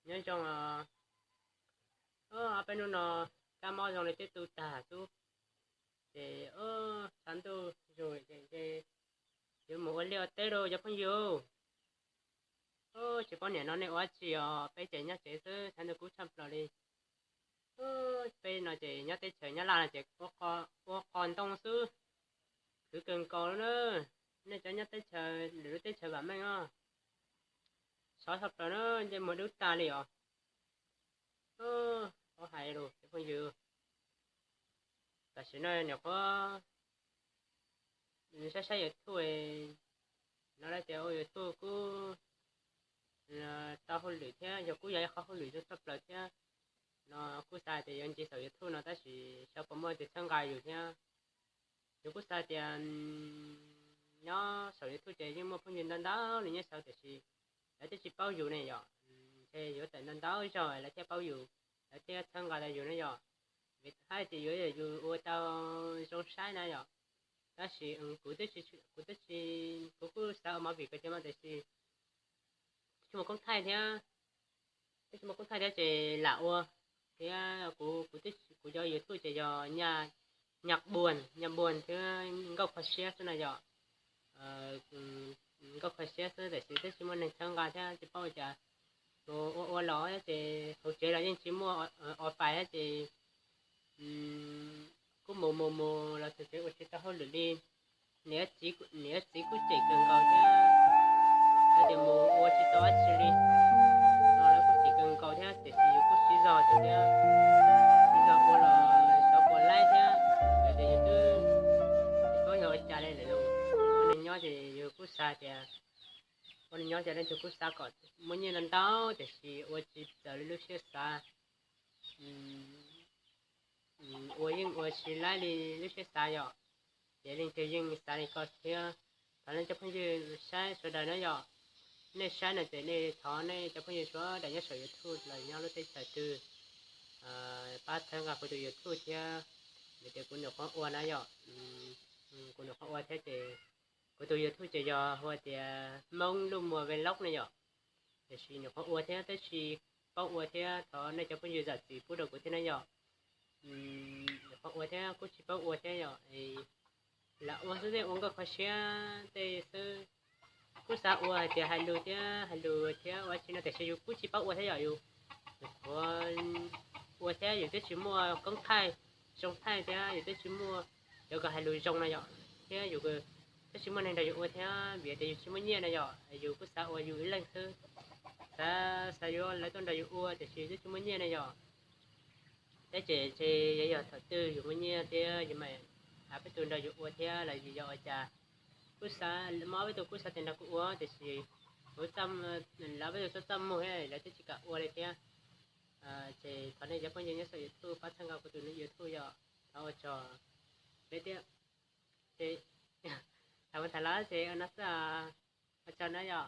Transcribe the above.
Nyob zoo os. Ob peb hnub no kab mob zoo li twb tu tag xwb, ces tshav ntuj zus ces yuav mus ua liaj ua teb lauj cov phooj ywg. Tsis paub niam no nej ua dab tsi os, peb ces nyob tsev xwb, tshav ntuj kub tshaj plaws li. Peb no ces nyob teb chaws Nyab Laj no ces ua qos ntoo xwb, khwv kawg nkaus li na. Nej cov nyob teb chaws, lwm lub teb chaws vam meej os, sov tshaj plaws na, ncej muag dub tag li os. Ua hais lus cov phooj ywg, tam sim no nyuam qhuav saib saib YouTube, no lawv tias ua YouTube kuj tau hauj lwm thiab, yog kuj yog ib qho hauj lwm zoo tshaj plaws thiab no, kuj xav tias yuav nce saum YouTube no tab sis xyov puas muaj tus txhawb nqa yus thiab. Yus kuj xav tias nyob saum YouTube ces yeej muaj phooj ywg ntau ntau li nyob saud tiam sis lawv twb tsis paub yus ne yom, ntshe yuav tawm ntau ntau zaug lawv thiaj paub yus, lawv thiaj txhawb nqa tau yus na yom. Vim hais tias yuav yog yus ua tau zoo saib na yom. Tab sis kuv twb tsis, kuv twb tsis, kuv kuj xav ua movie kawg thiab mas tiam sis twb tsis muaj koob thaij thiab, twb tsis muaj koob thaij thiab ces lam ua. Thiab kuv, kuv cov YouTube ces yog Nyaj Npuas, Nyaj Npuas thiab Nkauj Kho Siab xwb na yom. Nkauj Kho Siab xwb tiam sis twb tsis muaj neeg txhawb nqa thiab tsis paub ua cas, ua ua los ces hauv tsev los yeej tsis muaj o pais thiab ces kuj mus mus mus los txog tsev ua tsis tau hauj lwm li. Niam txiv kuj cem kawg nkaus thiab, hais tias mus ua tsis tau dab tsi li no, lawv kuj cem kawg nkaus thiab tiam sis yus kuj siv zog thiab, siv zog ua los xyov puas laib thiab, hais tias yus twb tsis paub yog ua cas li lawm lauj. Ua neeg nyob ces yus kuj xav tias, ua neeg nyob ces leej twg kuj xav kom muaj nyiaj ntau ntau tiam sis ua tsis txawv li lub siab xav, ua yeej ua tsis laib li lub siab xav yom. Ces leej twg yeej xav li ko thiab. Thov nej cov phooj ywg saib sawv daws na yom, nej saib no ces nej thov nej cov phooj ywg sawv daws nyob saum YouTube los nyob lub teb chaws twg pab txhawb nqa kuv tus YouTube thiab, vim tias kuv nyuam qhuav ua na yom. Kuv nyuam qhuav ua thiab ces kuv tus YouTube ces yog hu tias Hmoob Luj Muas Vlog ne yom. Tiam sis nyuam qhuav ua thiab tab sis paub ua thiab thov nej cov phooj ywg zam txim pub rau kuv thiab na yom. Nyuam qhuav ua thiab kuj tsis paub ua thiab yom. Lam ua xwb tej ua nkauj kho siab tej xwb. Kuj xav ua hais tias hais lus thiab hais lus thiab ua tsi no tiam sis yus kuj tsis paub ua thiab yom. Yus nyuam qhuav ua thiab yus twb tsis muaj koob thaij, zoo thaij thiab yus twb tsis muaj cov kom hais lus zoo na yom, thiab yus twb tsis muaj neeg nrog yus ua thiab vim tias yus tsis muaj nyiaj na yom. Yus kuj xav ua yus ib leeg xwb, xav, xav yuav lawv tuaj nrog yus ua tiam sis twb tsis muaj nyiaj na yom. Tab sis ces yog thaum twg yus muaj nyiaj thiab yus mam hais peb tus nrog yus ua thiab los yog ua cas. Kuj xav muaj peb tus kuj xav tias nrog kuv ua tiam sis kuv, lawv peb tus txaj txaj muag thiab lawv twb tsis kam ua li thiab. Ces thov nej cov phooj ywg nyob saum YouTube pab txhawb nqa kuv tus YouTube yom, thov ua tsaug peb thiab. Ces tham mus tham los ces ua no xwb, ua tsaug na yom.